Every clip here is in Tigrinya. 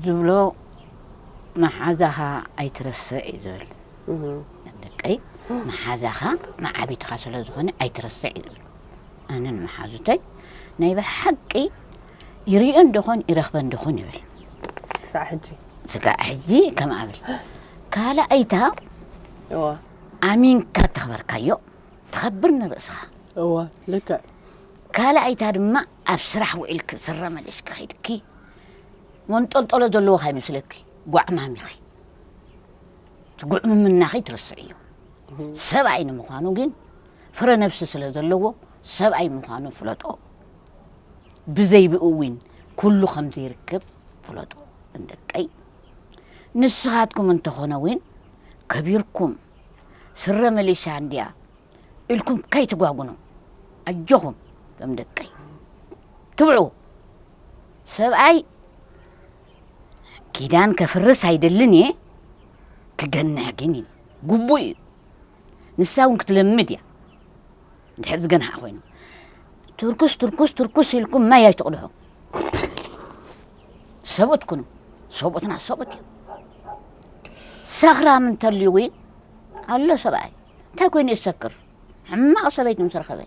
ዝብሎ መሓዛኻ ኣይትረስዕ እዩ ዝብል። ደቀይ፣ መሓዛኻ መዓቢትኻ ስለ ዝኾነ ኣይትረስዕ እዩ ዝብል። ኣነ ንመሓዙተይ ናይ ብሓቂ ይሪኦ እንደኾን ይረኽበ እንደኾን ይብል። ክሳዕ ሕጂ ስጋዕ ሕጂ ከም ኣብል ካልኣይታ እዋ ኣሚንካ ተኽበርካዮ ትኸብር ንርእስኻ። እዋ ልክዕ ካልኣይታ ድማ ኣብ ስራሕ ውዒልኪ ስረ መሊስኪ ኸይድኪ መንጠልጠሎ ዘለዎ ካይመስለኪ ጓዕማሚኺ ትጉዕምምናኺ ትርስዕዮ። ሰብኣይ ንምዃኑ ግን ፍረ ነፍሲ ስለ ዘለዎ ሰብኣይ ምዃኑ ፍለጦ። ብዘይ ብኡ እውን ኩሉ ከም ዘይርከብ ፍለጦ። እንደቀይ ንስኻትኩም እንተኾነ እውን ከቢርኩም ስረ መሊሻ እንድያ ኢልኩም ከይትጓጉኑ ኣጆኹም። ከም ደቀይ ትብዑ ሰብኣይ ኪዳን ከፍርስ ኣይደልን እየ ክገንሕ ግን ኢሉ ግቡእ እዩ። ንሳ እውን ክትለምድ እያ። ድሕር ዝገንሓ ኮይኑ ትርኩስ ትርኩስ ትርኩስ ኢልኩም ማይ ኣይትቕድሑ። ሰብኡት ኩኑ። ሰብኡትና ሰብኡት እዩ። ሰኽራም እንተልዩ እውን ኣሎ ሰብኣይ እንታይ ኮይኑ ይሰክር? ሕማቕ ሰበይቲ ምስ ረኸበ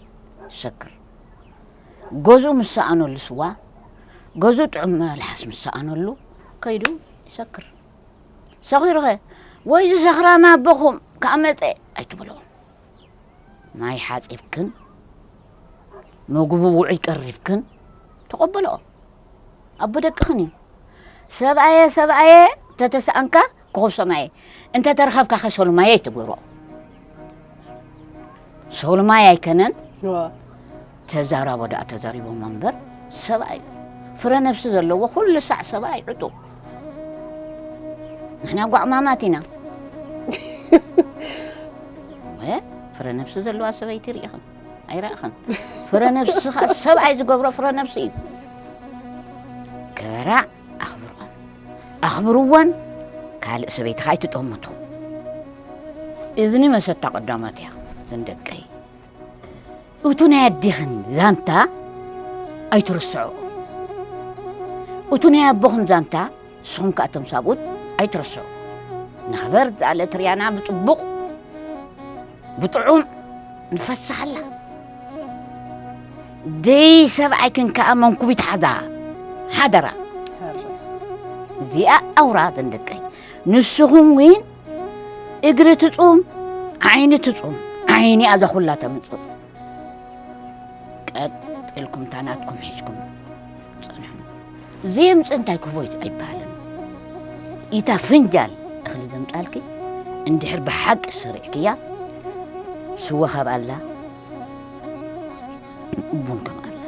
ይሰክር። ገዝኡ ምስ ሰኣነሉ ስዋ፣ ገዝኡ ጥዑም መልሓስ ምስ ሰኣነሉ ከይዱ ይሰክር። ሰኺሩኸ ወይ ዝሰኽራም ኣቦኹም ከኣ መጸ ኣይትበልኦ። ማይ ሓጺብክን መግቡ ውዑይ ቀሪብክን ተቐበልኦ። ኣቦ ደቅኽን እዩ። ሰብኣየ ሰብኣየ ተተሰኣንካ ኮኸብ ሰማየ እንተ ተረኸብካ ከ ሶልማየ ኣይትግበሮ። ሶልማይ ኣይከነን። ተዛራቦ ደኣ ተዛሪቦም እምበር ሰብኣይ ፍረ ነፍሲ ዘለዎ ኩሉ ሳዕ ሰብኣይ ዕጡ። ንሕና ጓዕማማት ኢና። ወ ፍረ ነፍሲ ዘለዋ ሰበይቲ ርኢኽን ኣይረእኽን? ፍረ ነፍሲ ኸ- ሰብኣይ ዝገብሮ ፍረ ነፍሲ እዩ። ክበራ ኣኽብርኦም ኣኽብርወን። ካልእ ሰበይቲ ኸ ኣይትጠምቱ። እዝኒ መሰታ ቀዳማት እያ። ዘን ደቀይ እቱ ናይ ኣዴኽን ዛንታ ኣይትርስዖ። እቱ ናይ ኣቦኽን ዛንታ ንስኹም ከኣ እቶም ሳብኡት ኣይትርስዑ። ንኽበር ዝኣለት ርያና ብጽቡቕ ብጥዑም ንፈስሓላ። ደይ ሰብኣይክን ከኣ መንኩቢት ሓዛ ሓደራ። እዚኣ ኣውራ ዘን ደቀይ ንስኹም ዊን እግሪ ትጹም ዓይኒ ትጹም ዓይኒ ኣዛ ኩላ ተምጽእ። ቀጥ ኢልኩም እታ ናትኩም ሒዝኩም ጽንሑ። ዘይምጽእ እንታይ ክህቦ ኣይበሃልን። ኢታ ፍንጃል እኽሊ ዘምጻልኪ እንድሕር ብሓቂ ስሪዕክያ ስወ ካብ ኣላ ቡን ከም ኣላ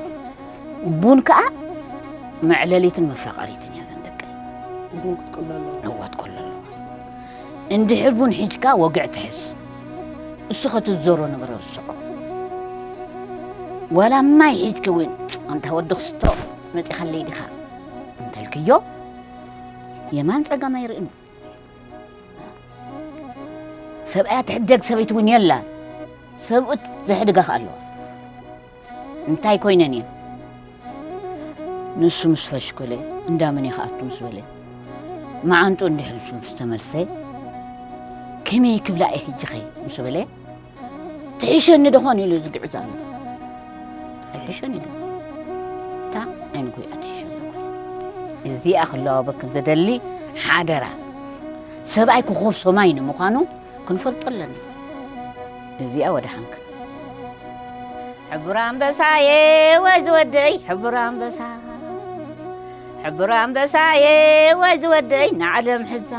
ቡን ከኣ መዕለሊትን መፋቐሪትን እያ ዘን ደቀይ። ቡን ክትቅሎ ኣለዎ። እዋ ትቆሎ ኣለዋ። እንድሕር ቡን ሒዝካ ወግዕ ትሕዝ። እሱ ኸትዘሮ ነበረ ርስዖ። ዋላ ማይ ሒዝኪ እውን ኣንታ ወዲ ክስቶ መጺኻለይ ዲኻ እንተልክዮ የማን ጸጋም ኣይርእን። ሰብኣያ ትሕደግ ሰበይቲ እውን የላን። ሰብኡት ዘሕድጋ ከ ኣለዋ። እንታይ ኮይነን እየን? ንሱ ምስ ፈሽኮለ እንዳመን ኢኻ ኣቱ ምስ በለ መዓንጡ እንድሕር ምስ ተመልሰ ከመይ ክብላ እየ ሕጂ ኸ ምስ በለ ትሕሸኒ ደኾን ኢሉ ዝግዕዝ ኣሎ። ኣይሕሸን ኢሉ እታ ዓይንኩ እያ ትሕሸኒ። እዚኣ ክለዋወበክን ዝደሊ ሓደራ ሰብኣይ ክኾብ ሰማይ ንምዃኑ ክንፈልጦ ኣለና። እዚኣ ወደ ሓንክን ሕቡር ኣንበሳየ ወይ ዝወደይ ሕቡር ኣንበሳ ሕቡር ኣንበሳየ ወይ ዝወደይ ንዓለም ሕዛ